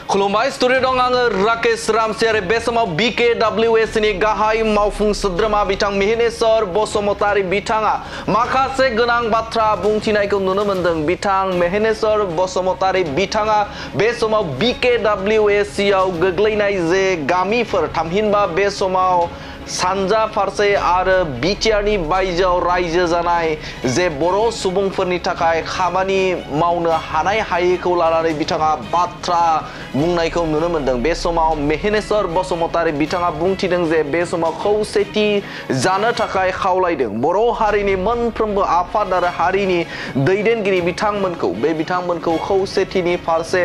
खुलुमबाय स्टुडिअ दं आङो राकेश रामसियारि बे समाव BKWS नि गाहाय मावफुं सोद्रोमा बिथां मेहेनेश्वर बसुमतारी बिथाङा माखासे गोनां बाथ्रा बुंथिनायखौ नुनो मोनदों। बिथां मेहेनेश्वर बसुमतारी बिथाङा बे समाव BKWS आव गोग्लैनाय जे गामिफोर थामहिनबा बे समाव सानजा फारसे आरो बिटिआरनि बायजोआव रायजो जानाय जे बर' सुबुंफोरनि थाखाय खामानि मावनो हानाय हायैखौ लानानै बिथाङा बाथ्रा बुंनायखौ नुनो मोनदों। बे समाव मेहेनेश्वर बसुमतारी बिथाङा बुंथिदों जे बे समाव खौसेथि जानो थाखाय खावलायदों। बर' हारिनि मोनफ्रोमबो आफाद आरो हारिनि दैदेनगिरि बिथांमोनखौ खौसेथिनि फारसे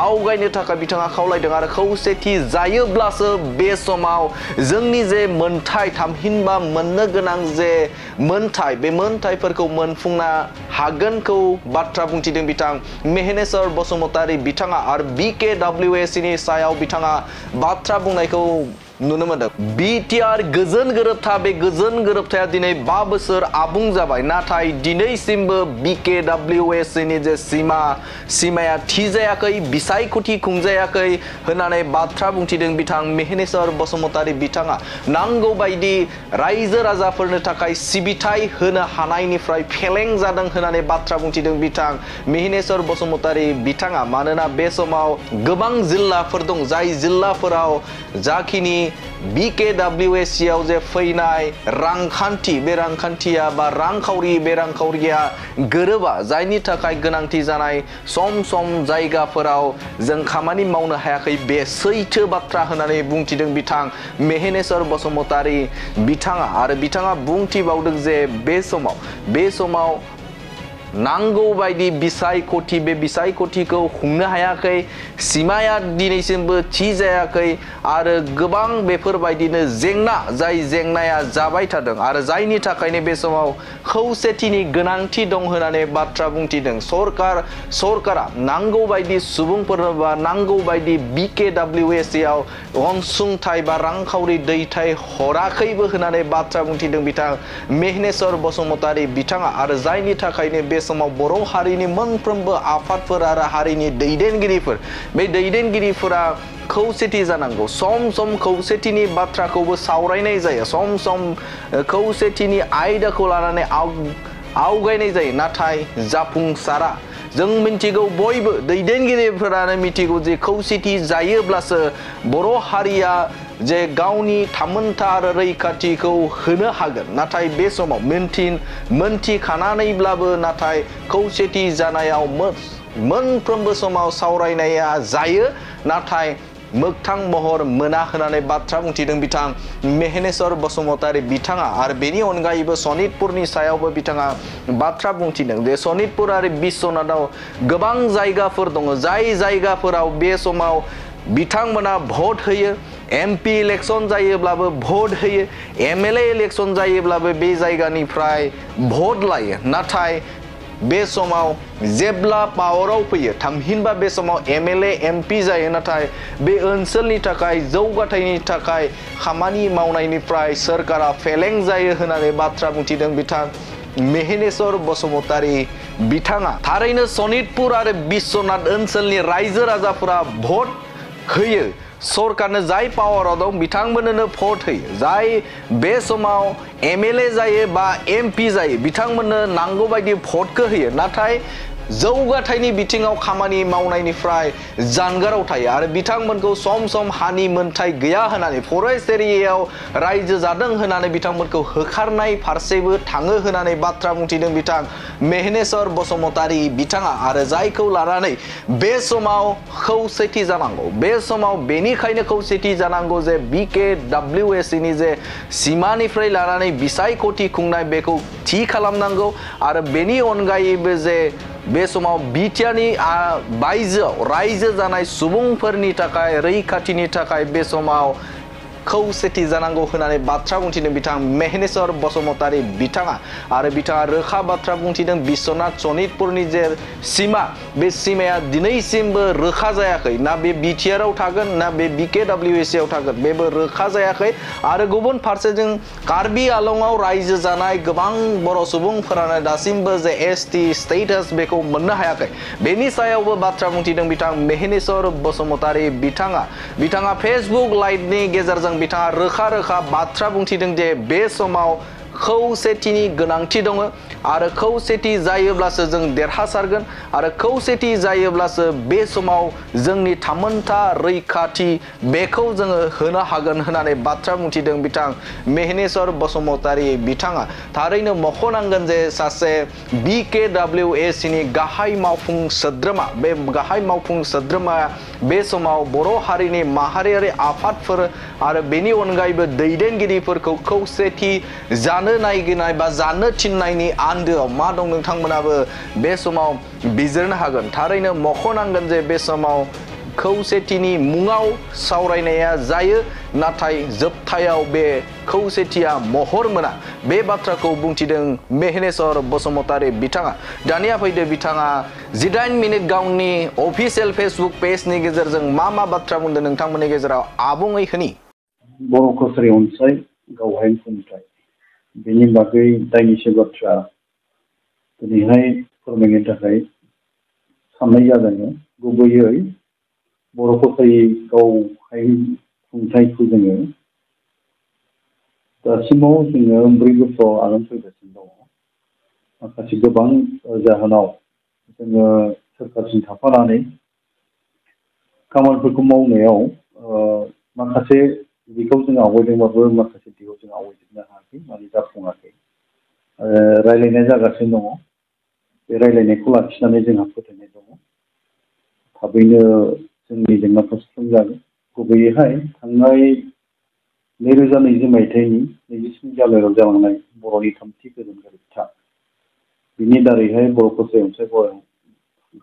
आवगायनो थाखाय बिथाङा खावलायदों आरो खौसेथि जायोब्लासो बे समाव जोंनि जे मोनथाय थामहिनबा मोननो गोनां जे मोनथाय बे मोनथायफोरखौ मोनफुंनो हागोनखौ बाथ्रा बुंथिदों बिथां मेहेनेश्वर बसुमतारी बिथाङा आरो BKWS नि सायाव बिथाङा बाथ्रा बुंनायखौ नुनो मोनदों। बिटिआर गोजोन गोरोबथा बे गोजोन गोरोबथाया दिनै 5 बोसोर आबुं जाबाय, नाथाय दिनैसिमबो BKWS नि जे सीमाया थि जायाखै, बिसायख'थि खुंजायाखै होननानै बाथ्रा बुंथिदों बिथां मेहेनेश्वर बसुमतारी बिथाङा। नांगौ बायदि रायजो राजाफोरनो थाखाय सिबिथाय होनो हानायनिफ्राय फेलें जादों होननानै बाथ्रा बुंथिदों बिथां मेहेनेश्वर बसुमतारी बिथाङा। मानोना बे समाव गोबां जिल्लाफोर दं, जाय जिल्लाफोराव जाखिनि BKWS आव जे फैनाय रांखान्थि बे रांखान्थिया बा रांखावरि बे रांखावरिया गोरोबा, जायनि थाखाय गोनांथि जानाय सम जायगाफोराव जों खामानि मावनो हायाखै। बे सैथो बाथ्रा होननानै बुंथिदों बिथां मेहेनेश्वर बसुमतारी बिथाङा आरो बिथाङा बुंथिबावदों जे बे समाव नांगौ बायदि बिसायख'थि बे बिसायख'थिखौ खुंनो हायाखै, सीमाया दिनैसिमबो थि जायाखै आरो गोबां बेफोरबायदिनो जाय जेंनाया जाबाय थादों आरो जायनि थाखायनो बे समाव खौसेथिनि गोनांथि दं होननानै बाथ्रा बुंथिदों। सरकारा नांगौ बायदि सुबुंफोरनो बा नांगौ बायदि BKWS आव अनसुंथाइ बा रांखावरि दैथाय हराखैबो होननानै बाथ्रा बुंथिदों बिथां मेहेनेश्वर बसुमतारी बिथाङा आरो जायनि थाखायनो बे समाव बर' हारिनि मोनफ्रोमबो आफादफोर आरो हारिनि दैदेनगिरिफोरा खौसेथि जानांगौ। सम खौसेथिनि बाथ्राखौबो सावरायनाय जायो, सम खौसेथिनि आयदाखौ लानानै आवगायनाय जायो, नाथाय जाफुंसारा। जों मिथिगौ, बयबो दैदेनगिरिफोरानो मिथिगौ जे खौसेथि जायोब्लासो बर' हारिया जे गावनि थामोनथा आरो रैखाथिखौ होनो हागोन। नाथाय बे समाव मोनथिखानानैब्लाबो नाथाय खौसेथि जानायाव मोनफ्रोमबो समाव सावरायनाया जायो, नाथाय मोगथां महर मोना होननानै बाथ्रा बुंथिदों बिथां मेहेनेश्वर बसुमतारी बिथाङा आरो बेनि अनगायैबो सनितपुरनि सायावबो बिथाङा बाथ्रा बुंथिदों जे सनितपुर आरो बिश्वनाथाव गोबां जायगाफोर दङ, जाय जायगाफोराव बे समाव बिथांमोना भट होयो, MP इलेक्शन जायोब्लाबो भट होयो, MLA इलेक्शन जायोब्लाबो बे जायगानिफ्राय भट लायो। नाथाय बे समाव जेब्ला पावाराव फैयो थामहिनबा बे समाव MLA MP जायो, नाथाय बे ओनसोलनि थाखाय जौगाथायनि थाखाय खामानि मावनायनिफ्राय सोरखारा फेलें जायो होननानै बाथ्रा बुंथिदों बिथां मेहेनेश्वर बसुमतारी बिथाङा। थारैनो सनितपुर आरो बिश्वनाथ ओनसोलनि रायजो राजाफोरा भट होयो, सरकारनो जाय पावाराव दं बिथांमोननो भट होयो। जाय बे समाव MLA जायो बा MP जायो बिथांमोननो नांगौ बायदि भटखौ होयो, नाथाय जौगाथायनि बिथिङाव खामानि मावनायनिफ्राय जानगाराव थायो आरो बिथांमोनखौ सम हानि मोनथाय गैया होननानै फरेस्ट एरियायाव रायजो जादों होननानै बिथांमोनखौ होखारनाय फारसेबो थाङो होननानै बाथ्रा बुंथिदों बिथां मेहेनेश्वर बसुमतारी बिथाङा आरो जायखौ लानानै बे समाव खौसेथि जानांगौ। बे समाव बेनिखायनो खौसेथि जानांगौ जे BKWS नि जे सीमानिफ्राय लानानै बिसायख'थि खुंनाय बेखौ थि खालामनांगौ आरो बेनि अनगायैबो जे बे समाव बिटिआरनि बायजोआव रायजो जानाय सुबुंफोरनि थाखाय रैखाथिनि थाखाय बे समाव खौसेथि जानांगौ होननानै बाथ्रा बुंथिदों बिथां मेहनेश्वर बसुमतारी बिथाङा आरो बिथाङा रोखा बाथ्रा बुंथिदों बिश्वनाथ सनितपुरनि जे सिमा बे सिमाया दिनैसिमबो रोखा जायाखै ना बे बिटिआर आव थागोन ना बे BKWSC आव थागोन बेबो रोखा जायाखै आरो गुबुन फारसेजों कार्बि आलंआव रायजो जानाय गोबां बर' सुबुंफोरानो दासिमबो जे ST स्टेटास बेखौ मोननो हायाखै बेनि सायावबो बाथ्रा बुंथिदों बिथां मेहनेश्वर बसुमतारी बिथाङा फेसबुक लाइभनि गेजेरजों बिथाङा रोखा बाथ्रा बुंथिदों जे बे समाव खौसेथिनि गोनांथि दङ आरो खौसेथि जायोब्लासो जों देरहासारगोन आरो खौसेथि जायोब्लासो बे समाव जोंनि थामोनथा रैखाथि बेखौ जोङो होनो हागोन होननानै बाथ्रा बुंथिदों बिथां मेहनेश्वर बसुमतारी बिथाङा थारैनो मख'नांगोन जे सासे BKWSC नि गाहाय मावफुं सोद्रोमा बे गाहाय मावफुं सोद्रोमाया बे समाव बर' हारिनि माहारियारि आफादफोर आरो बेनि अनगायैबो दैदेनगिरिफोरखौ खौसेथि जानो नायगिरनाय बा जानो थिननायनि आन्दोआव मा दं नोंथांमोनाबो बे समाव बिजिरनो हागोन थारैनो मख'नांगोन जे बे समाव खौसेथिनि मुङाव सावरायनाया जायो नाथाय जोबथायाव बे खौसेथिया महर मोना बे बाथ्राखौ बुंथिदों मेहनेश्वर बसुमतारी बिथाङा दानिया फैदो बिथाङा 18 मिनिट गावनि अफिसियेल फेसबुक पेजनि गेजेरजों मा बाथ्रा बुंदों नोंथांमोननि गेजेराव आबुङै होनि बर' कसारी अनसाय गावहाय खुंथाय बेनि बागै दायनिसो बाथ्रा दिनैहाय फोरमायनो थाखाय साननाय जादों गुबैयै बर' कसारी गावहाय खुंथायखौ जोङो दासिमाव जोङो 4 बोसोर आगान सुरगासिनो दङ माखासे गोबां जाहोनाव जोङो सोरखारजों थाफानानै खामानिफोरखौ मावनायाव माखासे दिगाव जों आवगायदोंबाबो माखासे दिगाव जों आवगायजोबनो हायाखै माने जाफुङाखै रायलायनाय जागासिनो दङ बे रायलायनायखौ लाखिनानै जोंहा फोथायनाय दङ थाबैनो जोंनि जेंनाखौ सुफुंजागोन गुबैयैहाय थांनाय 2020 मायथाइनि 27 जानुवारियाव जालांनाय बर'नि 3थि गोजोन गोरोबथा बिनि दारैहाय बर' कसारी अनसाय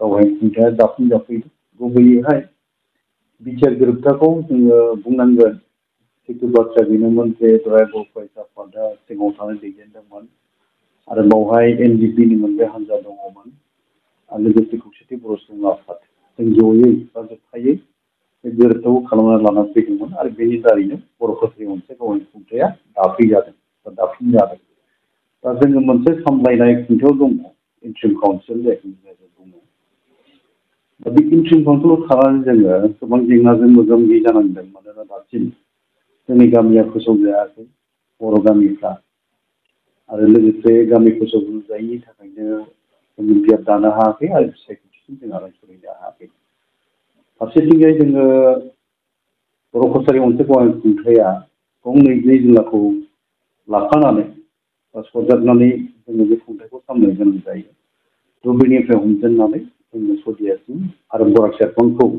गावहाय खुंथाया दाफुंजाफैदों गुबैयैहाय बिटिआर गोरोबथाखौ जोङो बुंनांगोन जिथु बाथ्रा बेनोमोन जे बर' फरायसा आफादा सिङाव थानाय दैदेनदोंमोन आरो बावहाय NDP-नि मोनसे हान्जा दङमोन आरो लोगोसे खौसेथि बर' सुबुं आफाद जों जयै बा जथायै बे गोरोबथाखौ खालामनानै लाना फैदोंमोन आरो बेनि दारैनो बर' कसारी अनसाय गावनि खुंथाया दाफैजादों बा दाफुंजादों दा जोङो मोनसे सामलायनाय खुंथायाव दङ इन्ट्रिम काउन्सिल जायखौ बुङो दा बे इन्ट्रिम काउन्सिलाव थानानै जोङो गोबां जेंनाजों मोगा मोगि जानांदों मानोना दासिम जोंनि गामिया फोसावजायाखै बर' गामिफ्रा आरो लोगोसे गामि फोसावजायैनि थाखायनो जों बिटिआर दानो हायाखै आरो सायख'थिसिम जों आगान सुरहैनो हायाखै फारसेथिंजाय जोङो बर' कसारी अनसाय गावनि खुंथाया गंनै जिल्लाखौ लाफानानै बा सरजाबनानै जोङो बे खुंथायखौ सामलायनो गोनां जायो धुबुरीनिफ्राय हमजेननानै जोङो सदियासिम आरो बराक सेरफांखौ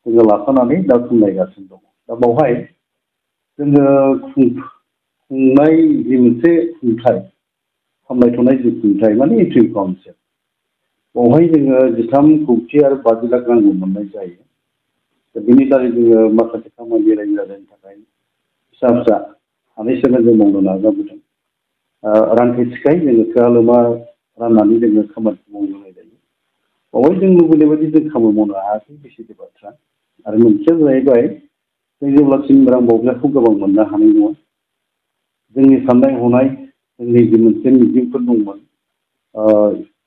जोङो लाफानानै दा सामलायगासिनो दङ दा बावहाय जोङो खुंनाय जि मोनसे खुंथाय सामलायथ'नाय जि खुंथाय माने इन्ट्रिम काउन्सिल बावहाय जोङो 13 कौटि आरो 50 लाख रांबो मोननाय जायो दा बेनि दारै जोङो माखासे खामानि रायजो राजानि थाखाय फिसा हानायसेबां जों मावनो नाजाबोदों रांखौ थिखाय जोङो थोआ लोमा राननानै जोङो खामानिखौ मावनो होनाय जायो बावहाय जों लुबैनाय बायदि जों खामानि मावनो हायाखै बे सैथो बाथ्रा आरो मोनसेया जाहैबाय जों जेब्लासिम रां बावजाखौ गोबां मोननो हानाय नङा जोंनि साननाय हनाय जोंनि जि मोनसे मिजिंफोर दंमोन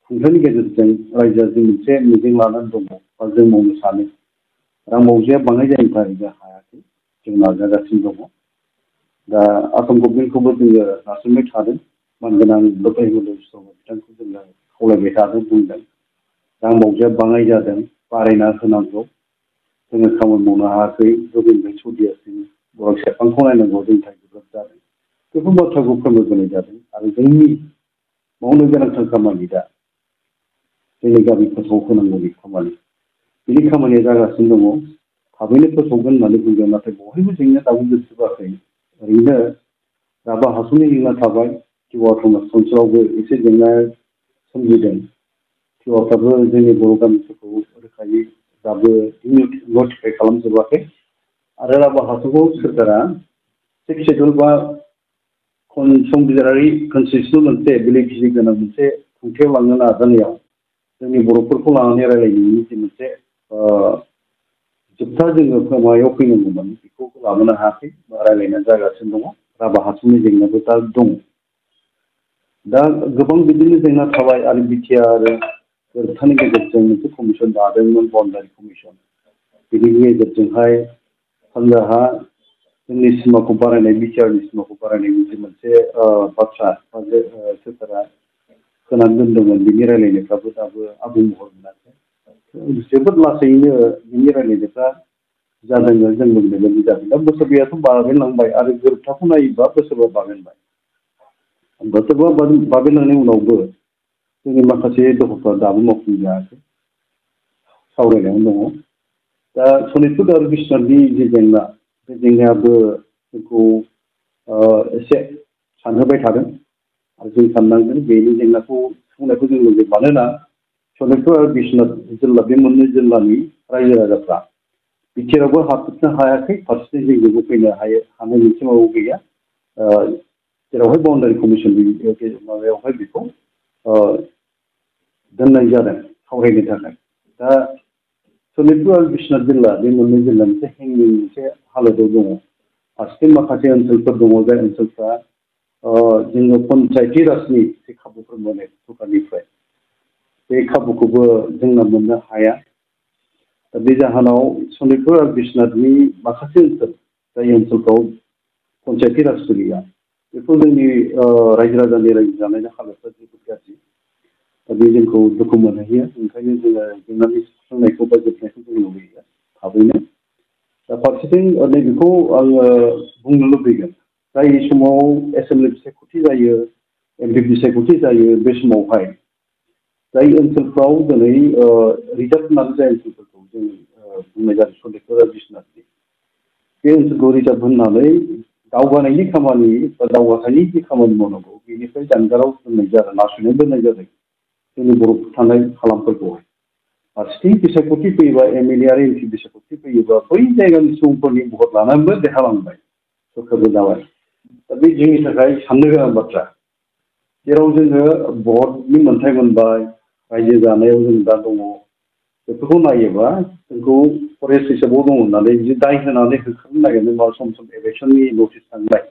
खुंथायनि गेजेरजों रायजोआ जि मोनसे मिजिं लानानै दङ बा जों मावनो सानो रां बावजाया बाङाय जायनि थाखाय जों हायाखै जों नाजागासिनो दङ दा आसाम गभर्नमेन्टखौबो जोङो नारसिनबाय थादों मानगोनां लताय बिथांखौ जोङो खावलायबाय थादों बुंदों रां बावजाया बाङाय जादों बारायना होनांगौ जोङो खामानि मावनो हायाखै धुबुरीनिफ्राय सदियासिम बराक सेरफांखौ नायनांगौ जोंनि थाखाय गोब्राब जादों बेफोर बाथ्राखौ फोरमायबोनाय जादों आरो जोंनि मावनो गोनांथार खामानि दा जोंनि गामि फोसावहोनांगौनि खामानि बिनि खामानिया जागासिनो दङ थाबैनो फोसावगोन होननानै बुंदों नाथाय बयबो जेंनाया दाबो जोबजोबाखै ओरैनो राभा हासंनि जेंना थाबाय टिवा ओनसोलावबो एसे जेंना सोमजिदों टिवाफ्राबो जोंनि बर' गामिफोरखौ रोखायै दाबो नटिफाइ खालामजोबाखै आरो राभा हासंखौ सोरखारा 6 शेड्यूल बा संबिजिरारि कन्स्टिटिउसन मोनसे बेले-बेजे गोनां मोनसे खुंथायाव लांनो नाजानायाव जोंनि बर'फोरखौ लानानै रायलायनायनि जे मोनसे जोबथा जोङो माबायाव फैनांगौमोन बेखौ लाबोनो हायाखै रायलायनाय जागासिनो दङ राभा हासंनि जेंनाबो दा दं दा गोबां बिदिनो जेंना थाबाय आरो बिटिआर आरो गोरोबथानि गेजेरजों मोनसे कमिसन दादोंमोन बाउन्डारि कमिसन बिनि गेजेरजोंहाय सानजाहा जोंनि सिमाखौ बारायनाय बिटिआरनि सिमाखौ बारायनायनि मोनसे बाथ्रा सोरखारा होनानै दोनदोंमोन बिनि रायलायनायफ्राबो दाबो आबुं महर मोनाखै जोबोद लासैनो बिनि रायलायनायफ्रा जादों जों लुबैनाय बायदि जादों दा बोसोरब्रैयाथ' बाबेनलांबाय आरो गोरोबथाखौ नायोबा बोसोरबा बाबेनबाय बोसोरबा बाबेनलांनायनि उनावबो जोंनि माखासे दफाफ्रा दाबो मावफुंजायाखै सावरायनायावनो दङ दा सनितपुर आरो बिश्वनाथनि जे जेंना बे जेंनायाबो जोंखौ एसे सानहोबाय थादों आरो जों साननांगोन बेनि जेंनाखौ सुफुंनायखौ जों लुबैयो मानोना सनितपुर आरो बिश्वनाथ जिल्ला बे मोननै जिल्लानि रायजो राजाफ्रा बिटिआरावबो हाबजोबनो हायाखै फारसेथिं जोंबो फैनो हानाय मोनसे माबा गैया जेरावहाय बाउन्डारि कमिसन माबायावहाय बेखौ दोननाय जादों सावरायनो थाखाय दा सनितपुर आरो बिश्वनाथ जिल्ला बे मोननै जिल्ला मोनसे हेंगिं मोनसे हालोदाव दङ फारसेथिं माखासे ओनसोलफोर दङ जाय ओनसोलफ्रा जोङो पन्चायती राजनि जे खाबुफोर मोनो सरकारनिफ्राय बे खाबुखौबो जोंना मोननो हाया दा बे जाहोनाव सनितपुर आरो बिश्वनाथनि माखासे ओनसोल जाय ओनसोलफ्राव पन्चायती राजबो गैया बेखौ जोंनि रायजो राजानि रायजो जानायनि हालोदफ्रा जोबोद गाज्रि दा बे जोंखौ दुखु मोनहैयो ओंखायनो जोङो जेंनानि सुस्रांनायखौ बा जोबनायखौ जों लुबैयो थाबैनो दा फारसेथिं नैबेखौ आङो बुंनो लुबैगोन जाय समाव एसेम्बलि बिसायख'थि जायो एमपि बिसायख'थि जायो बे समावहाय जाय ओनसोलफ्राव दिनै रिजार्भ होननानै जाय ओनसोलफोरखौ जों बुंनाय जादों सनितपुर आरो बिश्वनाथनि बे ओनसोलखौ रिजार्भ होननानै दावगानायनि खामानि बा दावगाथायनि जि खामानि मावनांगौ बेनिफ्राय जानगाराव दोननाय जादों नासयनानै दोननाय जादों जोंनि बर'फोर थानाय हालामफोरखौहाय फारसेथिं बिसायख'थि फैयोबा एमएलए आरो एमपि बिसायख'थि फैयोबा बै जायगानि सुबुंफोरनि भट लानानैबो देरहालांबाय सरकारबो जाबाय दा बे जोंनि थाखाय साननो गोनां बाथ्रा जेराव जोङो भटनि मोन्थाय मोनबाय रायजो जानायाव जों दा दङ बेफोरखौ नायोबा जोंखौ फरेस्ट हिसाबाव दङ होननानै बिदि दाय होनानै होखारनो नागिरदों बा सम सम इलेक्सननि नटिस थांबाय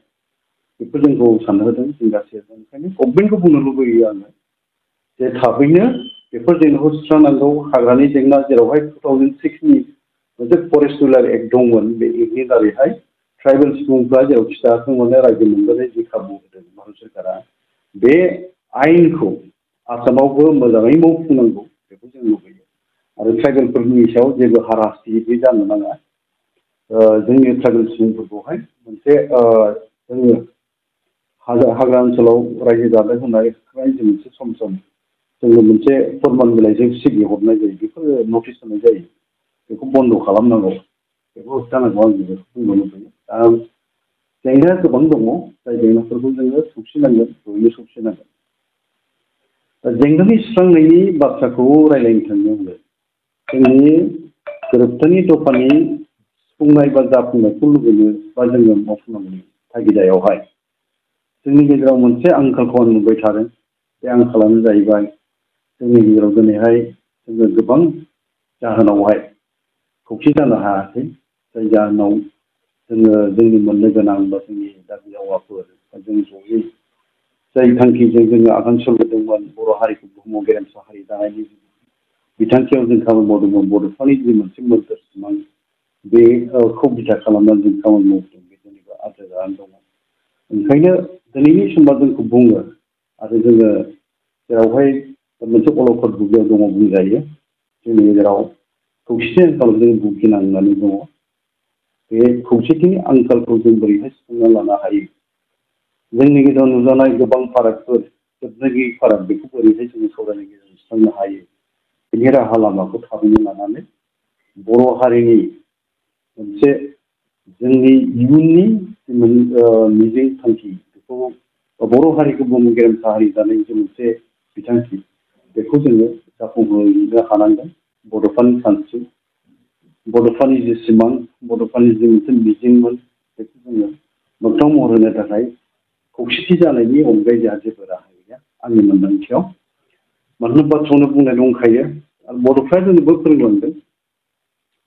बेफोर जोंखौ सानहोदों जिंगासि होदों ओंखायनो गभर्नमेन्टखौ बुंनो लुबैयो आङो जे थाबैनो बेफोर जेंनाखौ सुस्रांनांगौ हाग्रानि जेंना जेरावहाय 2006नि मोनसे फरेस्ट रुलार एक्ट दंमोन बे एक्टनि दारैहाय ट्राइबेल सुबुंफ्रा जेरावखि थायाथों माने रायजो मोनबोनाय जि खाबु होदों भारत सरकारा बे आयेनखौ आसामावबो मोजाङै मावफुंनांगौ बेखौ जों लुबैयो आरो ट्राइबेलफोरनि सायाव जेबो हारासथि बे जानो नाङा जोंनि ट्राइबेल सुबुंफोरखौहाय मोनसे जोङो हाग्रा ओनसोलाव रायजो जानो होनाय जों मोनसे सम सम जोङो मोनसे फरमान बिलाइजों सिगि हरनाय जायो बेफोर नटिस होनाय जायो बेखौ बन्द' खालामनांगौ बेखौ होबथानांगौ आं बेखौ बुंनो लुबैयो दा जेंनाया गोबां दङ जाय जेंनाफोरखौ जोङो सौसिनांगोन ज'यैनो सौसिनांगोन दा जेंनानि सुस्रांनायनि बाथ्राखौ रायज्लायनो थाङोब्ला जोंनि गोरोबथानि दफानि सुफुंनाय बा जाफुंनायखौ लुबैनो बा जोङो मावफुंनांगौनि थागिदायावहाय जोंनि गेजेराव मोनसे आंखालखौ आं नुबाय थादों बे आंखालानो जाहैबाय जोंनि गेजेराव दिनैहाय जोङो गोबां जाहोनावहाय खौसे जानो हायाखै जाय जाहोनाव जोङो जोंनि मोननो गोनां बा जोंनि दाबि दावाफोर बा जों जयै जाय थांखिजों जोङो आगान सुरबोदोंमोन बर' हारिखौ बुहुमाव गेरेमसा हारि दानायनि बिथांखियाव जों खामानि मावदोंमोन बड'फानि जि मोनसे मोन्थोर सिमां बेखौ बिथा खालामनानै जों खामानि मावदों बे जेनेबा आद्रा जानानै दङ ओंखायनो दिनैनि समा जोंखौ बुङो आरो जोङो जेरावहाय मोनसे अलखद बुब्लियाव दङ बुंजायो जोंनि गेजेराव खौसेथि आंखालाव जों भुगिनांनानै दङ बे खौसेथिनि आंखालखौ जों बोरैहाय सुफुंना लानो हायो जोंनि गेजेराव नुजानाय गोबां फारागफोर जोबनो गैयै फाराग बेखौ बोरैहाय जोङो सावरायनायनि गेजेरजों सुस्रांनो हायो बेनि राहा लामाखौ थाबैनो लानानै बर' हारिनि मोनसे जोंनि इयुननि मिजिं थांखि बेखौ बर' हारिखौ बुहुम गेरेमसा हारि जानायनि मोनसे बिथांखि बेखौ जोङो जाफुंहोनो हानांगोन बड'फानि सानस्रि बड'फानि जि सिमां बड'फानि जि मोनसे मिजिंमोन बेखौ जोङो मोगथां महर होनो थाखाय खौसेथि जानायनि अनगायै जोंहा जेबो राहा गैया आंनि मोन्दांथियाव। मानोना बाथ्रायावनो बुंनाय दंखायो आरो बर'फ्रा जोंनोबो फोरोंलांदों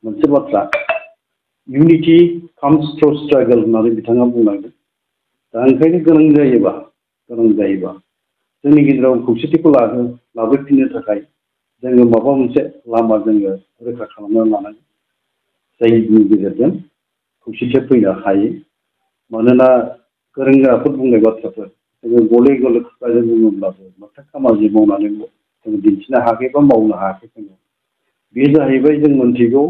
मोनसे बाथ्रा, इउनिटि काम्स थ्रु स्ट्रागल होननानै बिथाङा बुंलांदों। दा ओंखायनो गोनां जायोबा जोंनि गेजेराव खौसेथिखौ लाबोफिननो थाखाय जोङो माबा मोनसे लामा जोङो रोखा खालामनानै लानांगोन जायनि गेजेरजों खौसेथिया फैनो हायो। मानोना गोरों गोराफोर बुंनाय बाथ्राफोर जोङो गले गले खुगाजों बुङोब्लाबो मोगथां खामानि मावनानै जों दिन्थिनो हायाखै बा मावनो हायाखै जोङो। बे जाहैबाय जों मोनथिगौ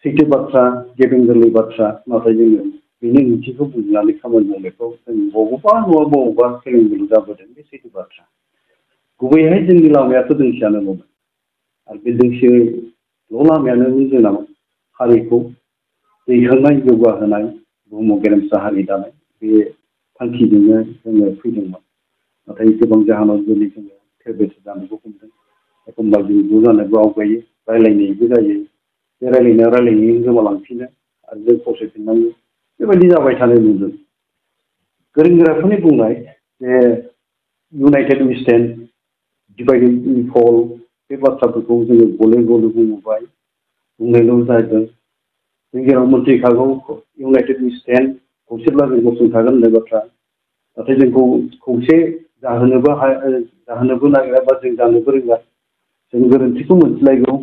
सैथो बाथ्रा, गेबें गोरलै बाथ्रा, नाथाय जोङो बेनि ओंथिखौ बुजिनानै खामानि मावनायखौ जों बबेबा नङा बबेबा फेलें बेले जाबोदों। बे सैथो बाथ्रा। गुबैहाय जोंनि लामायाथ' दोंसेयानोमोन आरो बे दोंसेल' लामायानो जोंना हारिखौ दैखांनाय, जौगाहोनाय, बुहुमाव गेरेमसा हारि दानाय बे थांखिजोंनो जोङो फैदोंमोन। नाथाय गोबां जाहोनाव दिनै जोङो थेर बेथेर जानोबो हमदों। एखमबा जों ज' जानोबो आवगायो, रायलायनायबो जायो। बे रायलायनायजों गोमालांफिनो आरो जों फावसायफिननांगौ। बेबायदि जाबाय थानाय नुदों। गोरों गोराफोरनि बुंनाय जे united we stand, divided we fall, बे बाथ्राफोरखौ जोङो गले गले बुंनायल' जादों। जों जेराव मोनथिखागौ इउनाइटेड वी स्टेन्ड, खौसेब्ला जों गसंथागोन होननाय बाथ्रा। नाथाय जोंखौ खौसे जाहोनोबो नागिरा बा जों जानोबो रोङा। जों गोरोन्थिखौ मोनथिलायगौ,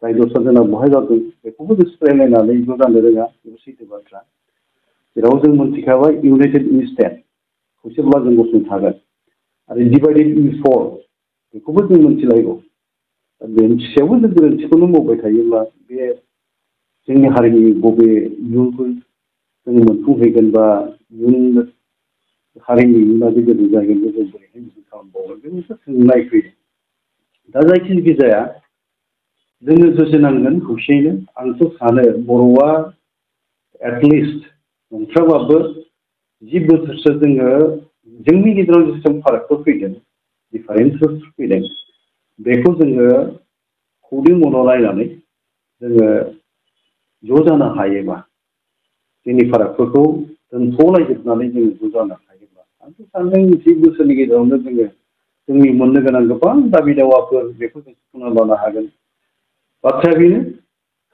जाय दस्रा जोंना बहाय जादों बेखौबो गोसोलायनानै ज' जानो रोङा, बेबो सैथो बाथ्रा। जेराव जों मोनथिखाबाय इउनाइटेड वी स्टेन्ड, खौसेब्ला जों गसंथागोन आरो डिभाइडेड वी फल, बेखौबो जों मोनथिलायगौ। मोनथिसेयावबो जों गोरोन्थिखौनो मावबाय थायोब्ला बे जोंनि हारिनि बबे इयुनखौ जोङो मोनफुंहैगोन बा इयुन हारिनि इयुना जे गोजौ जागोन बे जों बोरैहाय बिदि खालामबावगोन बे मोनसे सोंनाय फैदों। दा जायखि जाया जोङो जुजिनांगोन खौसेयैनो। आंथ' सानो बर'आ एटलिस्ट नंथ्राबाबो 10 बोसोरसो जोङो जोंनि गेजेराव जेसेबां फारागफोर फैदों, डिफारेन्सफोर फैदों, बेखौ जोङो खौदै मनाव नायनानै जोङो ज' जानो हायोबा, जोंनि फारागफोरखौ दोनथ'लायजोबनानै जोङो ज' जानो हायोब्ला, आंथ' सानदों 10 बोसोरनि गेजेरावनो जोङो जोंनि मोननो गोनां गोबां दाबि दावाफोर बेखौ जों सुफुंना लानो हागोन। बाथ्राया बेनो,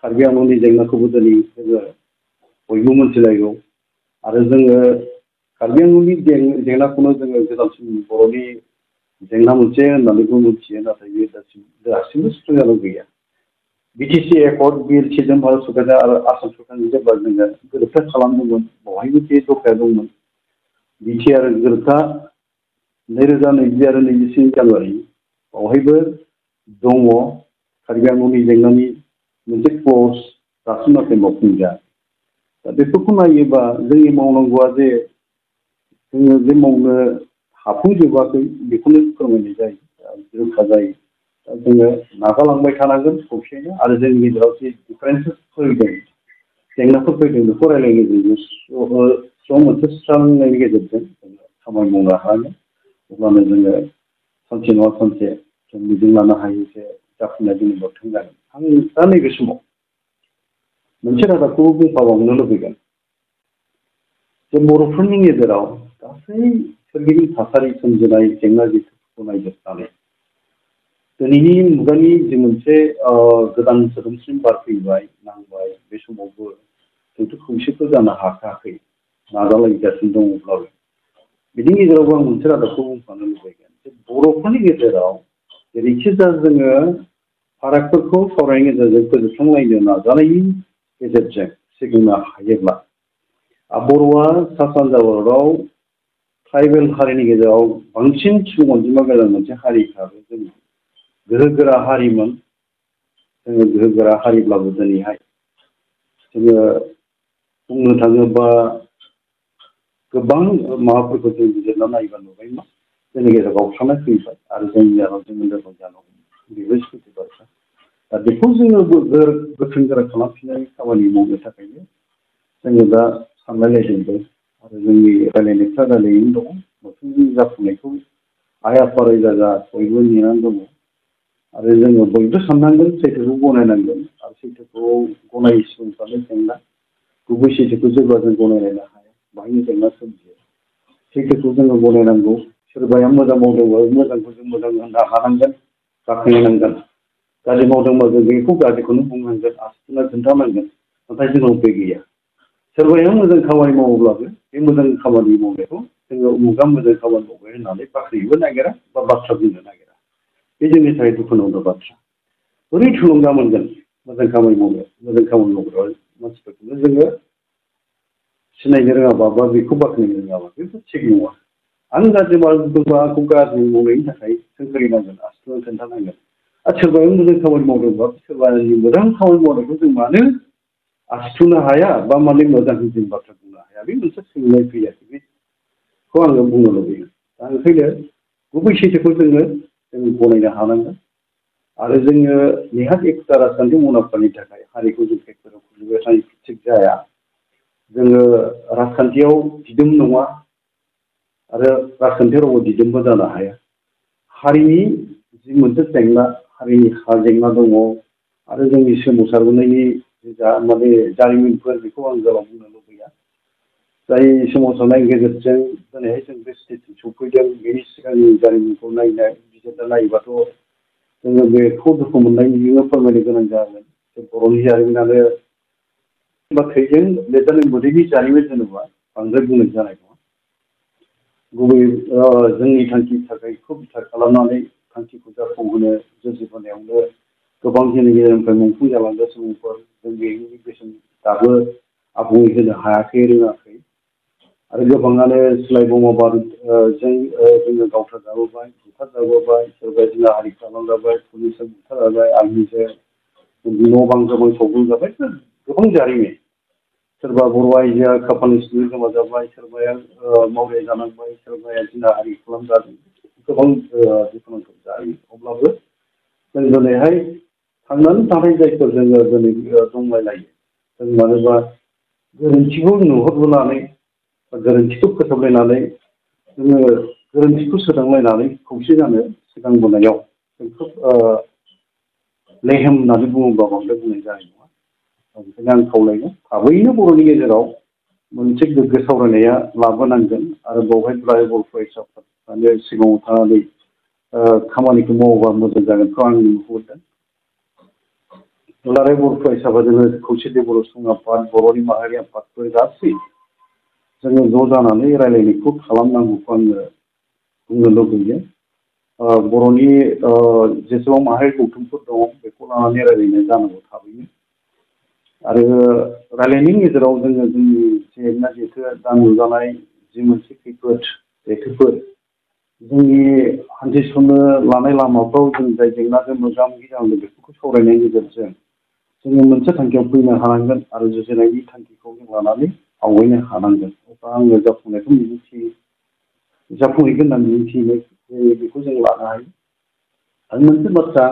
कार्बि आंलंनि जेंनाखौबो दिनै जोङो बयबो मोनथिलायगौ आरो जोङो कार्बि आंलंनि जेंनाखौनो जोङो गोजामसिन बर'नि जेंना मोनसे होननानैबो मोनथियो। नाथाय बे दासिमबो सुस्रांजानो गैया। बिटिसि एकर्ड, बिएलसिजों भारत सरकारजों आरो आसाम सरकारजों जेब्ला जोङो गोरोबथा खालामदोंमोन, बेवहायबो बे जखाया दंमोन। बिटिआर गोरोबथा 2020 आरो 24 जानुवारि, बेवहायबो दङ कार्बि आंलंनि जेंनानि मोनसे क्लज, दासिम नाथाय मावफुंजायाखै। दा बेफोरखौ नायोबा जोंनि मावनांगौआ जे जोङो जे मावनो हाफुंजोबाखै बेखौनो फोरमायनाय जायो, रोखा जायो। दा जोङो नाजालांबाय थानांगोन खौसेयैनो आरो जोंनि गेजेराव जे डिफारेन्सेस फैदों, जेंनाफोर फैदों, बेखौ रायलायनायनि गेजेरजों मोनसे सुस्रांनायनि गेजेरजों जोङो खामानि मावनो हागोन। अब्लानो जोङो सानसे नङा सानसे जों मिजिं लानो हायो जे जाफुंनाय जोंनि मोगथां जागोन। आं दा नैबे समाव मोनसे रादाबखौ बुंफाबावनो लुबैगोन जे बर'फोरनि गेजेराव गासै सोरगिदिं थासारि सोमजिनाय जेंना जेंसिफोरखौ नायजोबनानै दिनैनि मुगानि जि मोनसे गोदान सोदोमस्रि बार फैबाय, नांबाय, बे समावबो जोंथ' खौसेफोर जानो हाखायाखै, नाजालायगासिनो दङब्लाबो। बिनि गेजेरावबो आं मोनसे रादाबखौ बुंफानो लुबैगोन जे बर'फोरनि गेजेराव जेरैखिजाया जोङो फारागफोरखौ सावरायनायनि गेजेरजों फोजोबस्रांलायनो नाजानायनि गेजेरजों सिगांनो हायोब्ला, बर'आ सा सानजा भारतआव ट्राइबेल हारिनि गेजेराव बांसिन सुबुं अनजिमा गोनां मोनसे हारि हिसाबै जों गोहोगोरा हारिमोन। जोङो गोहोगोरा हारिब्लाबो दिनैहाय जोङो बुंनो थाङोबा गोबां माबाफोरखौ जों बिजिरना नायोबा नुबाय मा जोंनि गेजेराव गावस्रानाय फैबाय आरो जोंनि गेजेराव जोङो लोरबां जानो हमो। बेबो सैथो बाथ्रा। दा बेखौ जोङो गोख्रों गोरा खालामफिननाय खामानि मावनो थाखायनो जोङो दा सानलायलायदोंबो आरो जोंनि रायलायनायफ्रा रायलायैनो दङ। मोखांजों जाफुंनायखौ आइ आफा रायजा जा बयबो नेनानै दङ आरो जोङो बयबो साननांगोन, सैथोखौ गनायनांगोन आरो सैथोखौ गनायै सुबुंफ्रानो जेंना, गुबै सैथोखौ जेब्ला जों गनायलायनो हाया बाहायनो जेंना सोमजियो सैथोखौ जोङो गनायनांगौ सोरबाया मोजां मावदोंबा मोजांखौ जों मोजां होननो हानांगोन बाख्नायनांगोन गाज्रि मावदोंबा जों बेखौ गाज्रिखौनो बुंनांगोन आसि खोन्थानांगोन नाथाय जोंनाव बे गैया सोरबाया मोजां खामानि मावोब्लाबो बे मोजां खामानि मावनायखौ जोङो उमुगा मोजां खामानि मावबाय होननानै बाख्नायनोबो नागिरा बा बाथ्रा बुंनो नागिरा बे जोंनि थाखाय दुखुनांथाव बाथ्रा बोरै थुलुंगा मोनगोन मोजां खामानि मावनो मोजां खामानि मावग्रा मानसिफोरखौनो जोङो सिनायनो रोङाबा बा बेखौ बाख्नायनो रोङाबा बेथ' थिग नङा आं गाज्रि मावदोंबा आंखौ गाज्रि मावनायनि थाखाय सोंखारिनांगोन आसि खोन्थानांगोन आरो सोरबाया मोजां खामानि मावदोंबा सोरबानि मोजां खामानि मावनायखौ जों मानो आसि थुनो हाया बा माने मोजां जों बाथ्रा बुंनो हाया बे मोनसे सोंनाय फैयाखै बेखौ आङो बुंनो लुबैयो दा ओंखायनो गुबै सैथोखौ जों गनायनो हानांगोन आरो जोङो नेहाथ एखुथा राजखान्थि मुलाम्फानि थाखाय हारिखौ जों खैफोदाव खोख्लैबाय थानाय थिग जाया जोङो राजखान्थियाव दिदोम नङा आरो राजखान्थियाव रावबो दिदोमबो जानो हाया हारिनि जि मोनसे जेंना हारिनि जेंना दङ आरो जोंनि सोमावसारबोनायनि जा माने जारिमिनफोर बेखौ आं गोलाव बुंनो लुबैया जाय सोमावसारनायनि गेजेरजों दिनैहाय जों बे स्टेजसिम सफैदों बेनि सिगांनि जारिमिनखौ बिजिरना नायोबाथ' जोङो बेखौ दुखु मोननायजोंनो फोरमायनो गोनां जागोन जे बर'नि जारिमिनानो बा थैजों लिरजानाय मोदैनि जारिमिन होनोबा बांद्राय बुंनाय जानाय नङा गुबै जोंनि थांखि थाखायखौ बिथा खालामनानै थांखिखौ जाफुंहोनो जुजिबोनायावनो गोबां जोंनि गेजेरनिफ्राय मुंख्लं जालांग्रा सुबुंफोर जों बेनि बेसेन दाबो आबुङै होनो हायाखै रोङाखै आरो गोबाङानो सिलाइ बमा बारुदजों जोङो गावथारजाबोबाय बुथारजाबोबाय सोरबाया जिल्ला हारि खालामजाबाय पुलिसजों बुथारजाबाय आर्मिजों न' बां गोबां सावग्लुंजाबाय गोबां जारिमिन सोरबा बर' आइजोआ खाफालनि सिङाव गोमाजाबाय सोरबाया मावरिया जानांबाय सोरबाया जिल्ला हारि खालामजादों गोबां दुखुनांथाव जारिमिन अब्लाबो जों दिनैहाय थांनानै थानाय जायफोर जोङो दिनै दंलायलायो जों मानोबा गोरोन्थिखौ नुहुरबोनानै गोरोन्थिखौ फोसाबलायनानै जोङो गोरोन्थिखौ सोदांलायनानै खौसे जानो सिगांबोनायाव जों खोब लेहेम होननानै बुङोब्ला बांद्राय बुंनाय जानाय नङा ओंखायनो आं खावलायगोन थाबैनो बर'नि गेजेराव मोनसे गोग्गो सावरायनाया लाबोनांगोन आरो बेवहाय बर' फरायसाफोरानो सिगाङाव थानानै खामानिखौ मावोबा मोजां जागोनखौ आं नुहुरदों दुलाराय बर' फरायसाफोरा जोङो खौसेथि बर' सुबुं आफाद बर'नि माहारि आफादफोर गासै जोङो ज' जानानै रायलायनायखौ खालामनांगौखौ आङो बुंनो लुबैयो बर'नि जेसेबां माहारि गौथुमफोर दङ बेखौ लानानै रायलायनाय जानांगौ थाबैनो आरो रायलायनायनि गेजेराव जोङो जोंनि जेंना जेथो दा नुजानाय जि मोनसे खैफोद जेथोफोर जोंनि हान्थिस'नो लानाय लामाफ्राव जों जाय जेंनाजों मोगा मोगि जानांगौ बेफोरखौ सावरायनायनि गेजेरजों जोङो मोनसे थांखियाव फैनो हानांगोन आरो जुजिनायनि थांखिखौ जों लानानै आवगायनो हानांगोन अब्ला आङो जाफुंनायखौ जाफुंहैगोन होननानै मिजिंथियो बेखौ जों लानो हायो आरो मोनसे बाथ्रा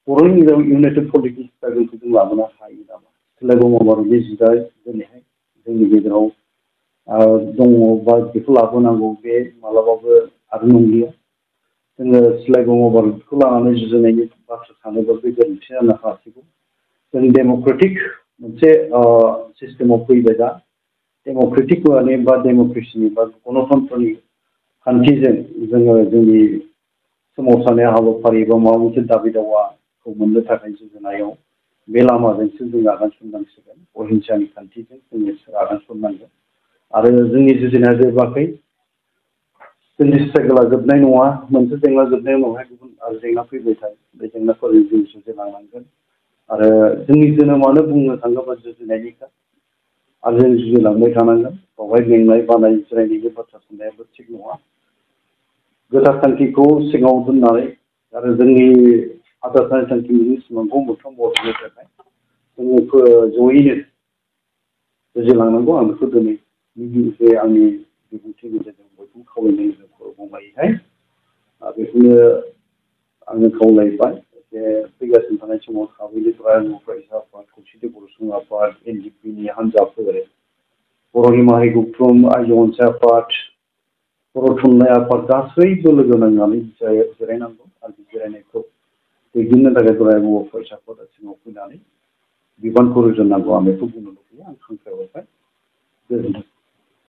बर'नि गेजेराव इउनाइटेड पलिटिक्स स्ट्रागोलखौ जों लाबोनो हायो नामा सिलाइ बमा बारुदनि जिदा दिनैहाय जोंनि गेजेराव दङ बा बेखौ लाबोनांगौ बे मालाबाबो आरो नंलिया जोङो सिलाइ बमा बारुदखौ लानानै जुजिनायनि बाथ्रा सानोबा बे गोरोन्थि जानो हासिगौ जों डेम'क्रेटिक मोनसे सिस्टेमाव फैबाय दा डेम'क्रेटिक वानि बा डेम'क्रेसिनि बा गणतन्त्रनि खान्थिजों जोङो जोंनि सोमावसारनाय हाबाफारि बा माबा मोनसे दाबि दावाखौ मोननो थाखाय जुजिनायाव बे लामाजोंसो जों आगान सुरनांसिगोन अहिंसानि खान्थिजों जोङो आगान सुरनांगोन आरो जोंनि जुजिनाया जोबाखै जोंनि स्ट्रागोला जोबनाय नङा मोनसे जेंना जोबनायनि उनावहाय गुबुन आरो जेंना फैबाय थायो बे जेंनाफोरजों जों जुजिलांनांगोन आरो जोंनि जोनोमानो बुंनो थाङोबा जुजिनायनिखा आरो जों जुजिलांबाय थानांगोन बेवहाय मेंनाय बानाय जिरायनायनि बाथ्रा साननायाबो थिग नङा गोथार थांखिखौ सिगाङाव दोननानै आरो जोंनि आद्रा थानाय थांखिनि सिमांखौ मोगथां महर होनो थाखाय जोङो जयैनो जुजिलांनांगौ आं बेखौ दिनैनि बे आंनि बिबुंथिनि गेजेरजों बयखौबो खावलायनाय बुंबायहाय बेखौनो आङो खावलायबाय जे फैगासिनो थानाय समाव थाबैनो फरायसा आफाद खौसेथि बर' सुबुं आफाद एनडिपिनि हान्जाफोर बर'नि माहारि गौथुम आइजो अनसाय आफाद बर' थुनलाइ आफाद गासैबो लोगो नांनानै जिरायनांगौ आरो बे जिरायनायखौ दैदेननो थाखाय दुलाराय बर' फरायसाफोरा सिङाव फैनानै बिबानखौ रुजुननांगौ आं बेखौ बुंनो लुबैयो आं खांख्राय हरबाय गोजोन्थों